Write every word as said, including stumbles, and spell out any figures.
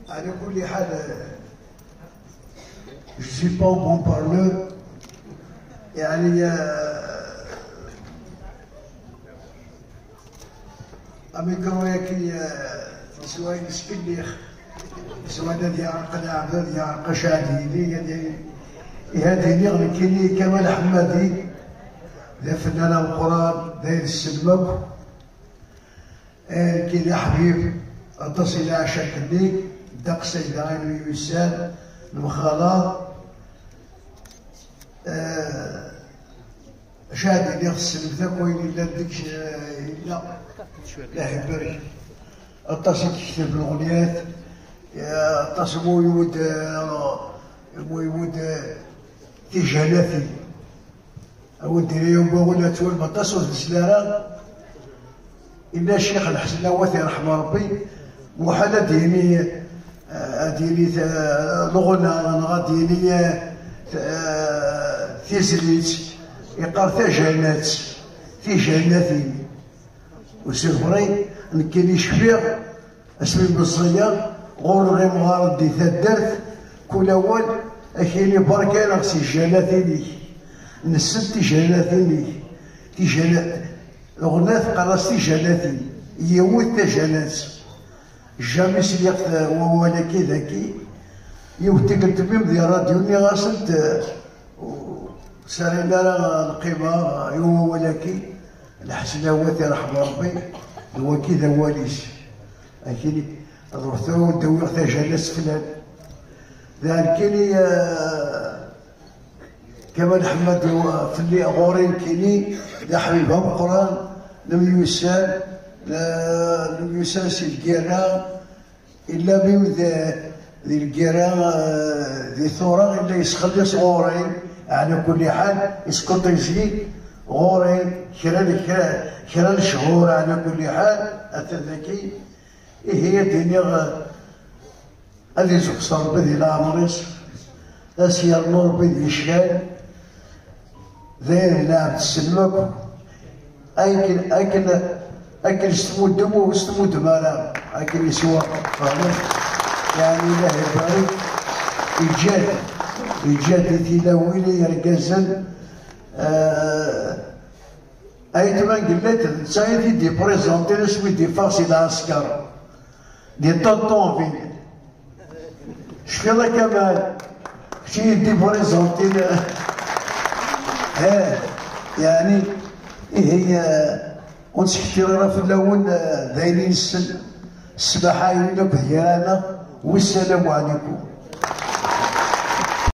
على كل حال، je suis pas un bon parleur. يعني، آه، أميكرو ياكي، آه، يسوى يسكليخ. يسوى هذا يعرق العبد، يعرق شادي، هذا يلي غنكيني كمال حمادي. ذا فنان القرآن، ذا السلمك. آه، كي يا حبيب، اتصل عشاك لي، دق سيدة عين يسال، المخالط. آه، شاهد اللي يغسل بذاك وين إلا ديك، آه، إلا. الله يبارك. اتصل تكتب الأغنيات، آه، اتصل مو يود، آه، مو يود، آه، تيجاناتي. أو ديري يوم بوغنا تول بطاس وتسلارة. إلا الشيخ الحسن لوث يرحم ربي، محال ديني، آه، ديني، آه، لغنا، غا ديني، آه، تيزليت، يقار تاجانات، تيجاناتين. وسي فري، نكيني شفيغ، اسمي مزيان، غور غيمغار دي تدرت، كل أول، أكيني بركة نغسي جالاتيني. نسد تيجاناتيني. تيجانا-، الغناة قراص تيجاناتي. يوت تاجانات. جامي سليقت ووالكي ذاكي. يوت تقلت بيم دي راديو ني غاسلت، آه، سارينا راه القيمة، يوم ولاكي. الحسن هواتي رحم ربي. الوكي ذا واليس. أكيني. الرثو دوي تاجانات فلان. ذا كيني، آه، كمال حماد هو في اللي غورين كيني، لا حبيب هم قران، لم يسال، لا، لم يسال سي الكيرا، إلا بيو ذي، ذي الكيرا، آه، ذي ثورة، إلا يسخلص غورين، على كل حال، يسكت يزيد غورين، كرا، كرا، كرا الشهور، على كل حال، أتذكي، إيه هي دينيغ، هذه زوج صار بدي لا عمريس، أسير نور بدي شكال، ذي لاعب السلوك، أكل، أكل، أكل استمود دمو واستمود مالا، أكل يسوى، فاهم؟ يعني الله يبارك، يجاد، يجاد يتيلا ويلي يرقزن، آه، أيتما قلت، سايتي دي بريزونتي، اسمي دي فاس العسكر، دي طونطون فين. شكرا كمال. شي دي بريزونتي. اه، يعني، إيه هي، ونسكتي راه في الأول، آه، دايرين السن، السباحة يقول لك هي أنا، والسلام عليكم.